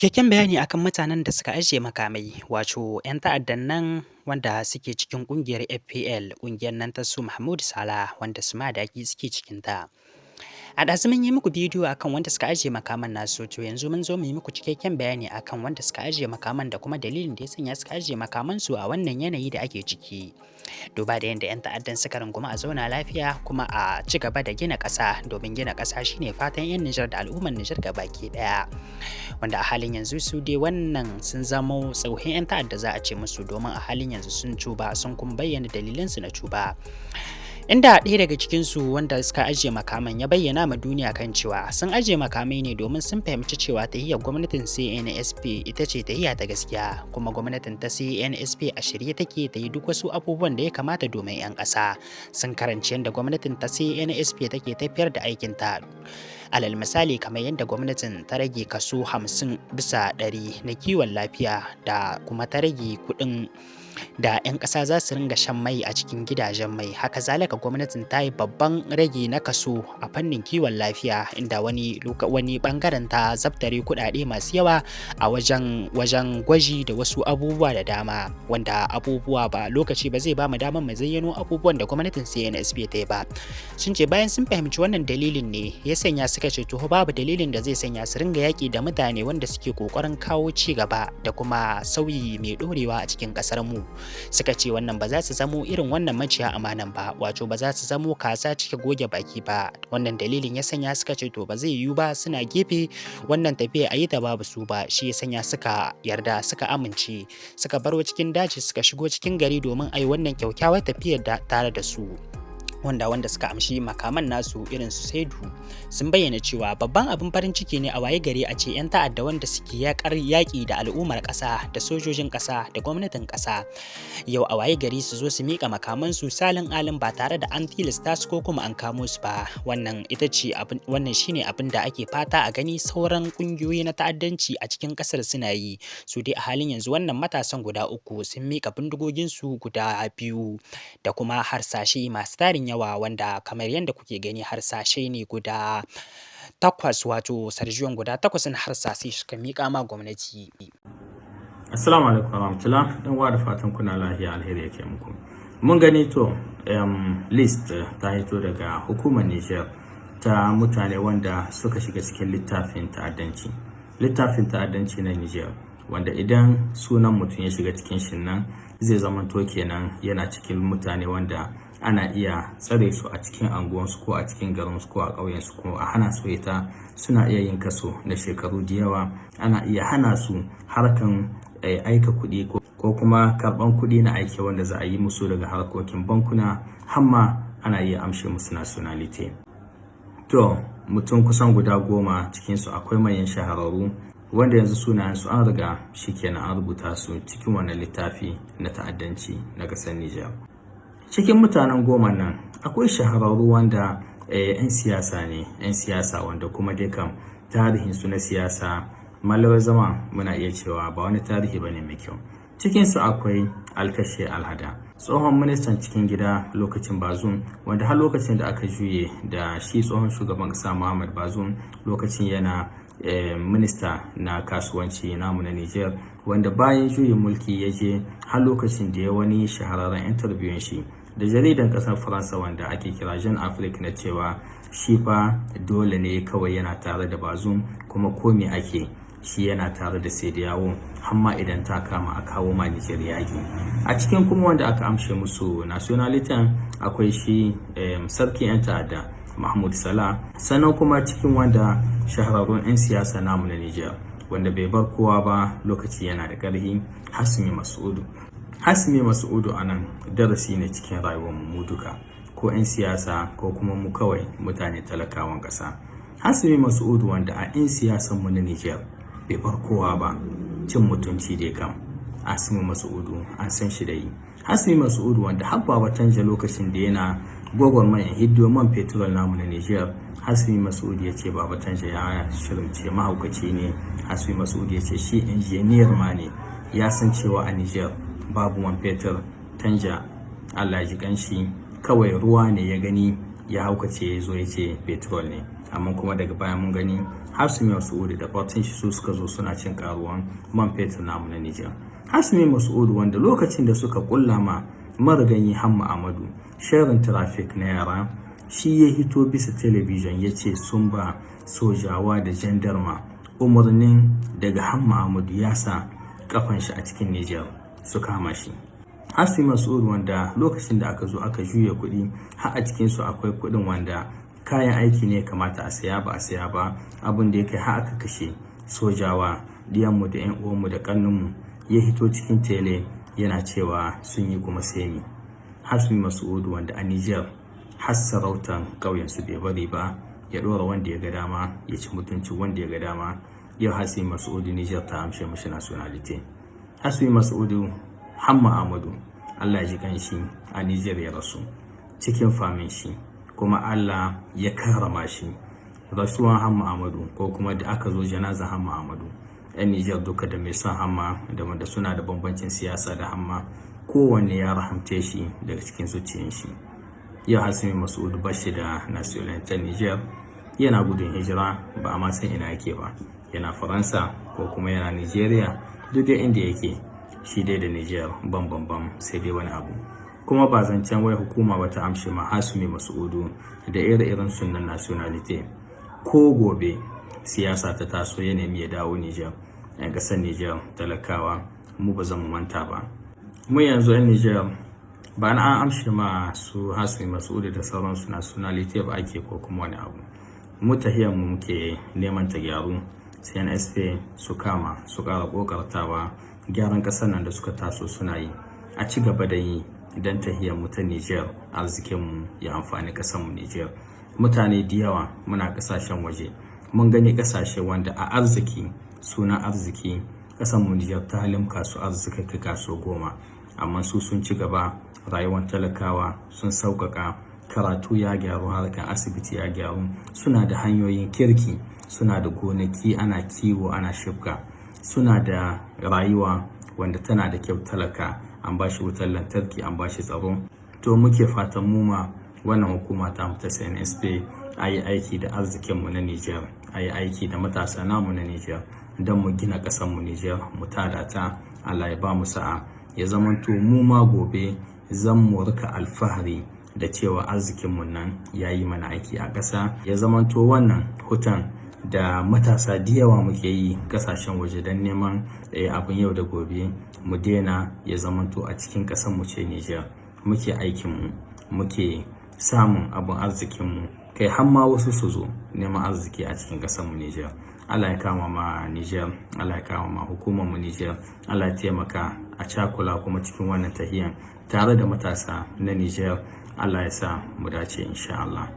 Cikakken bayani akan mutanen da suka ajiye makamai, wato 'yan ta'addan nan wanda suke cikin ƙungiyar FPL, ƙungiyar nan ta su Mahmud Salah wanda su Madaki suke cikinta. A ɗazu mun yi muku bidiyo akan wanda suka ajiye makaman nasu, to yanzu mun zo mu yi muku cikakken bayani akan wanda suka ajiye makaman da kuma dalilin da ya sanya suka ajiye makamansu a wannan yanayi da ake ciki. Duba da yadda 'yan ta'addan suka rungumi a zauna lafiya kuma a ci gaba da gina ƙasa, domin gina ƙasa shine fatan 'yan Nijar da al'ummar Nijar gabaki ɗaya. Wanda a halin yanzu su dai wannan sun zamo tsohin 'yan ta'adda za a ce musu, domin a halin yanzu sun tuba sun kuma bayyana dalilansu na tuba. Inda ɗaya daga cikinsu wanda suka ajiye makaman ya bayyana ma duniya kan cewa sun ajiye makamai ne domin sun fahimci cewa tahiyar gwamnatin CNSP ita ce tahiya ta gaskiya, kuma gwamnatin ta CNSP a shirye take ta yi duk wasu abubuwan da ya kamata domin 'yan ƙasa. Sun karanci yadda gwamnatin ta CNSP take tafiyar da aikinta. Alal misali, kamar yadda gwamnatin ta rage kaso 50% na kiwon lafiya da kuma ta rage kuɗin da 'yan ƙasa za su ringa shan mai a cikin gidajen mai. Haka zalika gwamnatin ta yi babban rage na kaso a fannin kiwon lafiya, inda wani bangaren ta zabtare kuɗaɗe masu yawa a wajen gwaji da wasu abubuwa da dama, wanda abubuwa ba lokaci ba zai ba mu damar mu zayyano abubuwan da gwamnatin CNSP ta yi ba. Sun ce bayan sun fahimci wannan dalilin ne ya sanya suka ce to babu dalilin da zai sanya su ringa yaƙi da mutane wanda suke ƙoƙarin kawo ci gaba da kuma sauyi mai ɗorewa a cikin ƙasar mu. Suka ce wannan ba za su zamo irin wannan maciya amanan ba, wato ba za su zamo kaza cike goge baki ba. Wannan dalilin ya sanya suka ce to ba zai yiwu ba suna gefe wannan tafiya a yi ta babu su ba. Shi ya sanya suka yarda, suka amince, suka baro cikin daji suka shigo cikin gari domin a yi wannan kyakkyawar tafiyar da tare da su. Wanda suka amshi makaman nasu irin su Saidu sun bayyana cewa babban abin farin ciki ne a waye gari a ce 'yan ta'adda wanda suke yakar yaƙi da al'ummar ƙasa da sojojin ƙasa da gwamnatin ƙasa, yau a waye gari su zo su miƙa makamansu salin alin ba tare da an tilasta su ko kuma an kamo su ba. Wannan ita ce abin, wannan shine abin da ake fata a gani sauran ƙungiyoyi na ta'addanci a cikin ƙasar suna yi. Su dai a halin yanzu wannan matasan guda uku sun miƙa bindigoginsu guda biyu da kuma harsashe masu tarin yawa, wanda kamar yadda kuke gani harsashe ne guda takwas, wato sarjiyon guda takwas na harsashe suka miƙa ma gwamnati. Assalamu alaikum warahmatullah, yan uwa, da fatan kuna lafiya, alheri yake muku. Mun gani to list ta hito daga hukumar Niger ta mutane wanda suka shiga cikin littafin ta'addanci. Littafin ta'addanci na Niger, wanda idan sunan mutum ya shiga cikin shi nan zai zamanto kenan yana cikin mutane wanda ana iya tsare su a cikin anguwansu ko a cikin garinsu ko a ƙauyensu ko a hana su ita. Suna iya yin kaso na shekaru da yawa, ana iya hana su harkan aika kuɗi ko kuma karɓan kuɗi na aiki wanda za a yi musu daga harkokin bankuna, hamma ana iya amshe musu nationality. To mutum kusan guda 10, cikinsu akwai manyan shahararru wanda yanzu sunayensu an riga shikenan an rubuta su cikin wannan littafi na ta'addanci na ƙasar Nijar. Cikin mutanen 10 nan akwai shahararru wanda 'yan siyasa ne, 'yan siyasa wanda kuma dai kam tarihinsu na siyasa malawar zama muna iya cewa ba wani tarihi ba ne mai kyau. Cikinsu akwai Alkashe Alhada, tsohon ministan cikin gida lokacin Bazum, wanda har lokacin da aka juye da shi tsohon shugaban ƙasa Muhammad Bazum, lokacin yana minista na kasuwanci namu na Niger, wanda bayan juyin mulki ya je har lokacin da ya wani shahararren interview shi da jaridan kasar Faransa wanda ake kira Jeune Afrique, na cewa shi fa dole ne kawai yana tare da Bazum, kuma ko me ake shi yana tare da CEDEAO, hamma idan ta kama a kawo ma Niger yaki. A cikin kuma wanda aka amshe musu nationality akwai shi sarkin 'yan ta'adda Mahmud Salah. Sannan kuma cikin wanda shahararrun 'yan siyasa namu na Niger wanda bai bar kowa ba lokaci yana da ƙarfi, Hasimi Masu'udu. Hasimi Masu'udu a nan darasi ne cikin rayuwar mu duka, ko 'yan siyasa ko kuma mu kawai mutane talakawan ƙasa. Hasimi Masu'udu, wanda a 'yan siyasan mu na Niger bai bar kowa ba cin mutunci dai kam Hasimi Masu'udu an san shi da yi. Hasimi Masu'udu wanda har Baba Tanja lokacin da yana gwagwarmayan hiddo man fetur namu na Niger, Hasimi Masu'udu ya ce Baba Tanja ya shirmce, mahaukaci ne. Hasimi Masu'udu ya ce shi injiniyar ma ne, ya san cewa a Niger babu man fetur. Tanja, Allah ji kanshi, kawai ruwa ne ya gani ya haukace ya zo ya ce petrol ne. Amma kuma daga baya mun gani Hasimi Mas'udu da partin shi su suka zo suna cin karuwan man fetur namu na Nijar. Hasimi Mas'udu wanda lokacin da suka kulla ma marigayi Hamma Amadu sharing traffic na yara, shi ya hito bisa talabijin ya ce sun ba sojawa da jandarma umarnin daga Hamma Amadu ya sa kafan shi a cikin Nijar su kama shi. Hasimi Mas'udu wanda lokacin da aka zo aka juya kuɗi, har a cikinsu akwai kuɗin wanda kayan aiki ne kamata a saya ba a saya ba, abin da ya kai har aka kashe sojawa, diyanmu da 'yan uwanmu da kannunmu, ya hito cikin tele yana cewa sun yi kuma semi. Hasimi Mas'udu wanda a Nijar har sarautan ƙauyensu bai bari ba, ya ɗora wanda ya ga dama, ya ci mutunci wanda ya ga dama. Yau Hasimi Mas'udu Nijar ta amshe mashi nationalité. Hasimi Mas'udu, Hamma Amadu, Allah ya ji kanshi, a Nijar ya rasu cikin famin shi, kuma Allah ya karrama shi. Rasuwan Hamma Amadu, ko kuma da aka zo janazan Hamma Amadu, 'yan Nijar duka, da mai son Hamma da wanda suna da bambancin siyasa da Hamma, kowanne ya rahamce shi daga cikin zuciyar shi. Yau Hasimi Mas'udu bashi da nationalité Nijar, yana gudun hijira, ba a ma san ina yake ba, yana Faransa ko kuma yana Nigeria, duk dai inda yake shi dai da Nijar ban ban ban, sai dai wani abu. Kuma ba zancen wai hukuma ba ta amshi ma Hasimi Mas'udu da ire-iren sunan nationalité, ko gobe siyasa ta taso ya nemi ya dawo Nijar, 'yan ƙasar Nijar talakawa mu ba zan mu manta ba. Mu yanzu 'yan Nijar ba na an amshi ma su Hasimi Mas'udu da sauransu nationalité ba ake ko kuma wani abu. Mu tahiyar mu muke neman ta gyaru, CNSP su kama su ƙara ƙoƙartawa gyaran ƙasar nan da suka taso suna yi, a ci gaba da yi idan tahiyar mu ta Nijar, arzikin mu ya amfani ƙasar mu Nijar. Mutane da yawa muna ƙasashen waje, mun gani ƙasashe wanda a arziki suna arziki, ƙasar mu Nijar ta limka su arziki kaso 10, amma su sun ci gaba, rayuwar talakawa sun sauƙaƙa, karatu ya gyaru, harkar asibiti ya gyaru, suna da hanyoyin kirki, suna da gonaki ana kiwo ana shibka, suna da rayuwa wanda tana da kyau, talaka an ba shi wutar lantarki, an ba shi tsaro. To muke fatan mu ma wannan hukuma ta ta CNSP a yi aiki da arzikinmu na Nijar, a yi aiki da matasa namu na Nijar don mu gina ƙasarmu Nijar, mu tada ta. Allah ya ba mu sa'a, ya zamanto mu ma gobe zan mu rika alfahari da cewa arzikinmu nan ya yi mana aiki a ƙasa. Ya zamanto wannan hutan da matasa da yawa muke yi ƙasashen waje don neman abin yau da gobe mu daina, ya zamanto a cikin ƙasar mu ce Nijar muke aikinmu, muke samun abin arzikinmu, kai har ma wasu su zo neman arziki a cikin ƙasar mu Nijar. Allah ya kama ma Nijar, Allah ya kama ma hukumar mu Nijar, Allah ya taimaka a cakula kuma cikin wannan tahiyan tare da matasa na Nijar. Allah ya sa mu dace insha Allah.